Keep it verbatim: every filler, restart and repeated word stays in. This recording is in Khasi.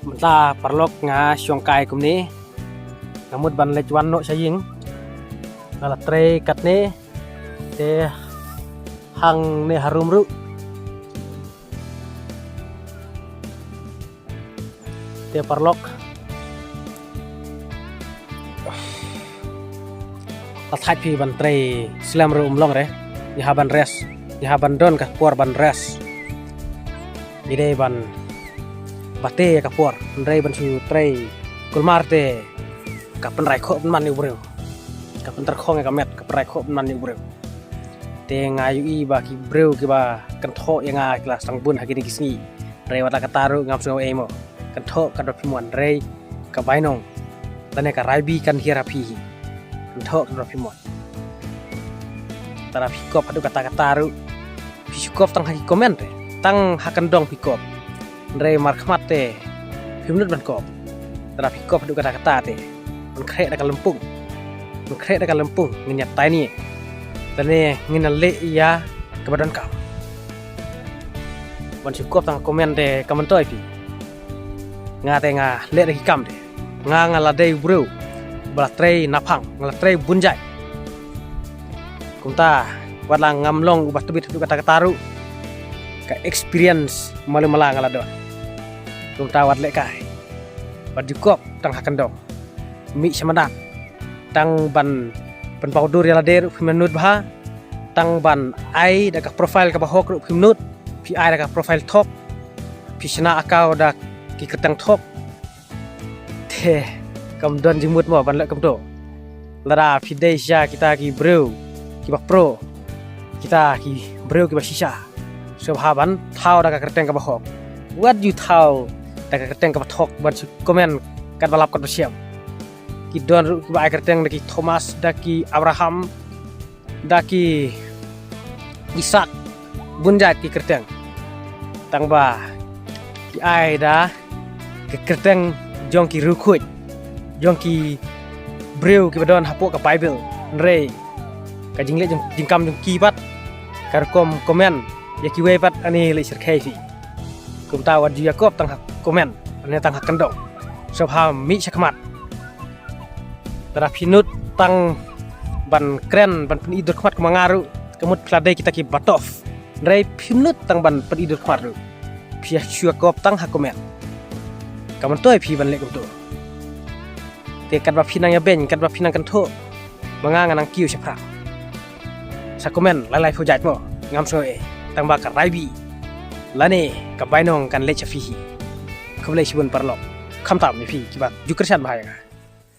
Mynta paralok nga shong kai kumne. Nga mut ban leit wan noh sha ïing. Nga la trei katne. Te hangne harum ruh. Te paralok. Ka thait phi ban trei slem ruh um long re. Ngi hap ban rest. Ngi hap ban don ka por ban rest. Ngi dei ban bate ïa ka por. Hynrei ban shu trei kulmar te ka pynrai khoh pynman ïa u briew. Ka pyntar khong ïa ka met, ka pynrai khoh pynman ïa u briew. Te nga ïohi ba ki briew kiba kynthoh ïa nga ki la sdang bun ha kine ki sngi. Hynrei wat la katta ruh ngam sngew ei mo. Kynthoh katba phi mon, hynrei ka bainong lane ka raibi kan hiar ha phi hi. Kynthoh katba phi mon. Lada phi kop haduh katta katta ruh, phi shu kop tang ha ki comment te. Tang ha kyndong phi kop. Hynrei markhmat te phim nud ban kop. Lada phi kop haduh katta katta te, ban khreh da ka lympung. Ban khreh da ka lympung, ngin ïa tai ne, lane ngin ïa leh ïa kaba donkam. Ban shu kop tang ha comment te kam myntoi phi. Nga te nga leh da ki kam te. Nga, nga la dei u briew ba la trei naphang, nga la trei bun jait. Kumta wat la ngam long uba tbit haduh katta katta ruh, ka experience malu mala nga la don. Kumta wat leh kai, wat ju kop tang ha kyndong. Mih sha madan. Tang ban pynpaw dur ïa lade ruh phim nud bha. Tang ban ai da ka profile kaba hok ruh phim nud. Phi ai da ka profile thok. Phi shna account da ki kyrteng thok. Te kam don jingmut mo ban leh kumto. Lada phi dei sha kita ki briew kiba pro, kita ki briew kiba shisha, sngewbha ban thaw da ka kyrteng kaba hok. Wat ju thaw da ka kyrteng kaba thok ban shu comment katba lap katba shem. Ki don ruh kiba ai kyrteng da ki Thomas, da ki Abraham, da ki Isak, bun jait ki kyrteng. Tang ba ki ai da ka kyrteng jong ki riewkhuid, jong ki briew kiba don hapoh ka Baibl. Hynrei ka jingleh jong, jingkam jong ki pat, ka rukom comment ïa kiwei pat, ani leh syrkhei phi. Kumta wat ju ïa kop tang ha comment, ani tang ha kyndong. Sngewbha mih sha khmat. Lada phi nud tang ban kren, ban pyni dur khmat kum nga ruh, ka mut phi la dei kita kiba tough. Hynrei phim nud tang ban pyni dur khmat ruh, phi shu ïa kop tang ha comment. Kam myntoi phi ban leh kumto. Te katba phi nang ïa beiñ, katba phi nang kynthoh, ma nga nga nang kiew shaphrang. Sa comment lai lai phew jait mo, ngam sngew ei. Tang ba ka raibi lane ka bainong kan leit sha phi hi. Khublei shibun paralok. Khamtam ïa phi kiba ju kyrshan bha ïa nga.